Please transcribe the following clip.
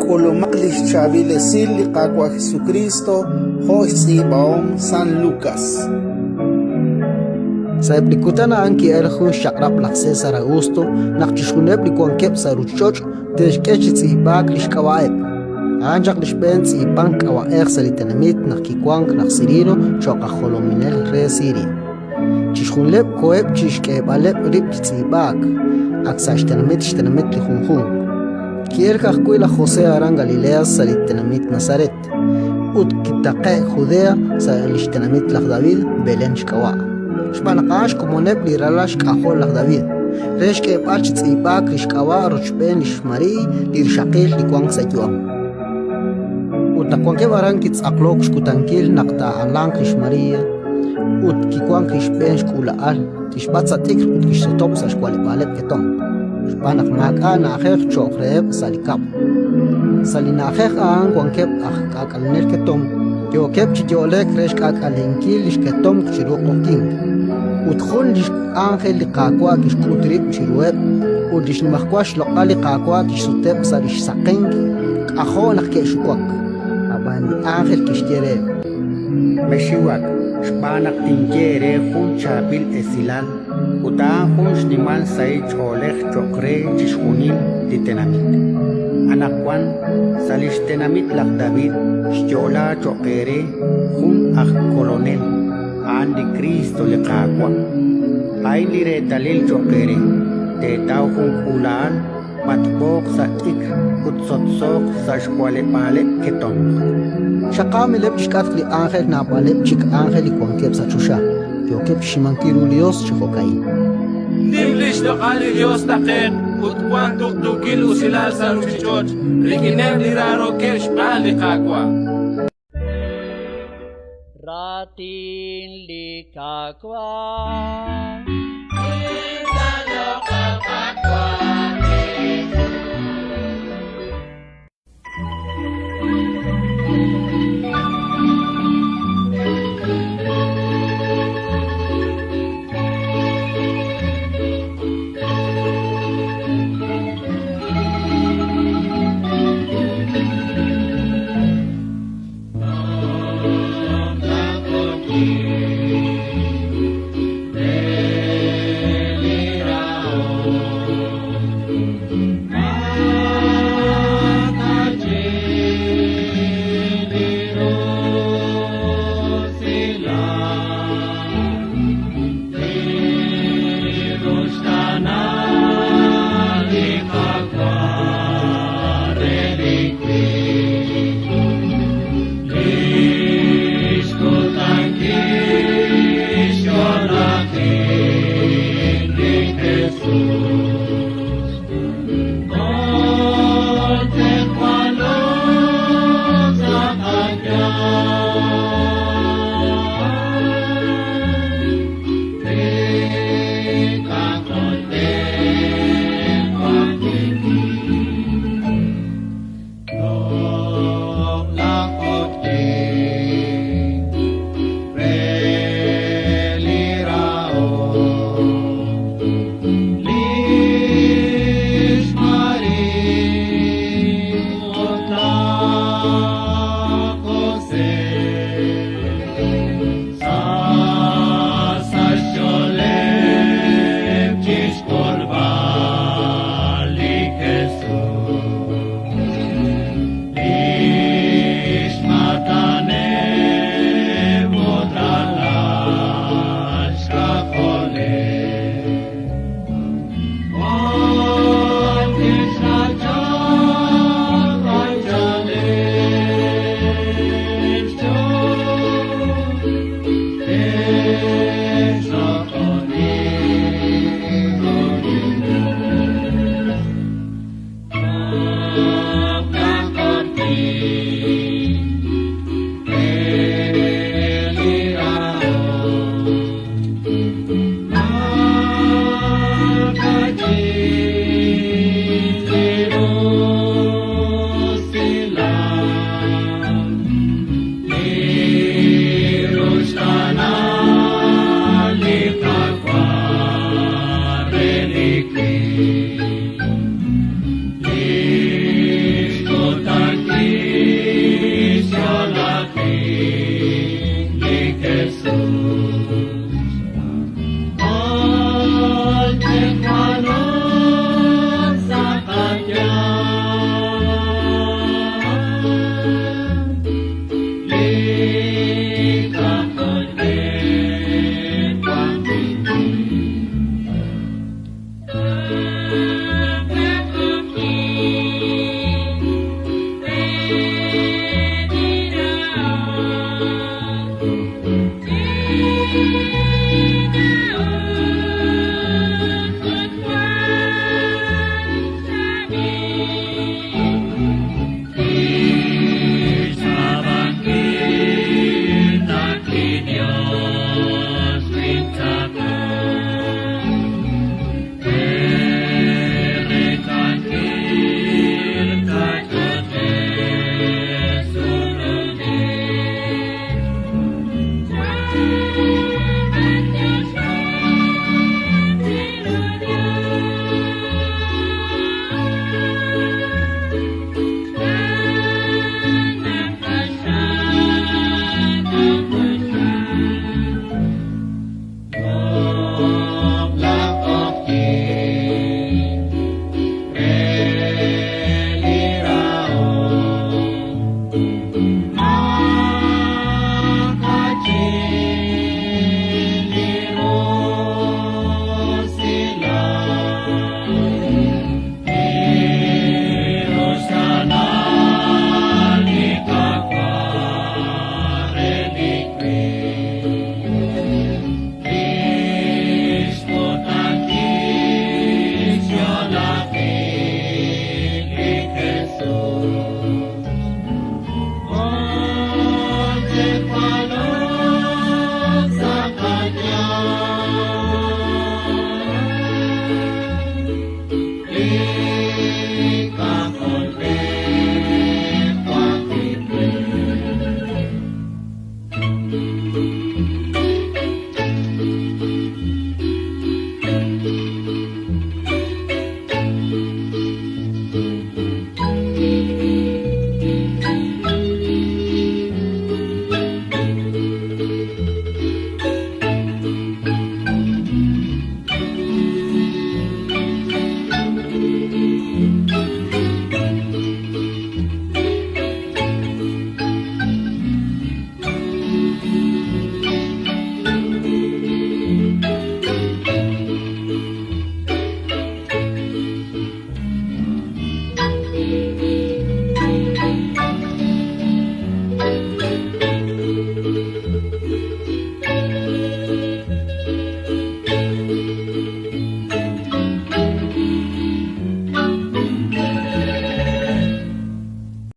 K'ulumaq li xchaab'il esil li Qaawa' Jesukriist jo' xtz'iib'ahom San Lukas. Sa'eb' li kutan a'an ki'elk jun xchaq'rab' laj César Augusto naq chixjunileb' li wankeb' sa' ruuchich'och' te'xk'e chi tz'iib'aak li xk'ab'a'eb'. A'an chaq li xb'een tz'iib'ank k'ab'a'ej sa' li tenamit naq kiwank laj Cirino cho'q aj jolominel re Siria. Chixjunileb' koheb' chi xk'eeb'aleb' rib' chi tz'iib'aak, ak sa' xtenamit xtenamit li junjunq. Ki'elk ajwi' laj José aran Galilea sa' li tenamit Nazaret, ut kitaqe'k Judea sa' li xtenamit laj David, Belén xk'ab'a', xb'aan naq a'an xkomoneb' li ralal xk'ajol laj David, re xk'eeb'al chi tz'iib'aak li xk'ab'a' rochb'een lix Mariiy li rixaqil li wank sa' yu'am. Ut naq wankeb' aran kitz'aqlok xkutankil naq taa'alanq lix María, ut kiwank li xb'een xk'uula'al, kixb'at sa' t'ikr ut kixsotob' sa' xwa'leb'aaleb' ketomq, xb'aan naq maak'a' na'ajej cho'q reheb' sa' li kab'l. Sa' li na'ajej a'an wankeb' aj k'aak'alenel ketomq, yookeb' chi yo'lek re xk'aak'alenkil li xketomq chiru q'oqyink. Ut jun li x'ánjel li Qaawa' kixk'ut rib' chiruheb', ut li xnimajwal xloq'al li Qaawa' kixsuteb' sa' li xsaqenk, k'ajo' naq ke'xuwak. Ab'an li ánjel kixye reheb': Mexxiwak, xb'aan naq tinye eere jun chaab'il esilal ut a'an jun xnimal sahil ch'oolej cho'q re chixjunil li tenamit. Anaqwan, sa' li xtenamit laj David xyo'laak cho'q eere jun aj Kolonel, a'an li Kriist li Qaawa'. A'in li reetalil cho'q eere: teetaw jun k'uula'al b'atb'ooq sa' t'ikr ut sotsooq sa' xwa'leb'aaleb' ketomq. Xaqaamileb' chi xk'atq li ánjel naab'aleb' chik ánjel li wankeb' sa' choxa, yookeb' chi xnimankil ru li Yos chi jo'ka'in. Nim li xloq'al li Yos taqe'q ut wank tuqtuukil usilal sa' ruuchich'och' rik'ineb' li raarookeb' xb'aan li Qaawa'. Raatin li Qaawa'.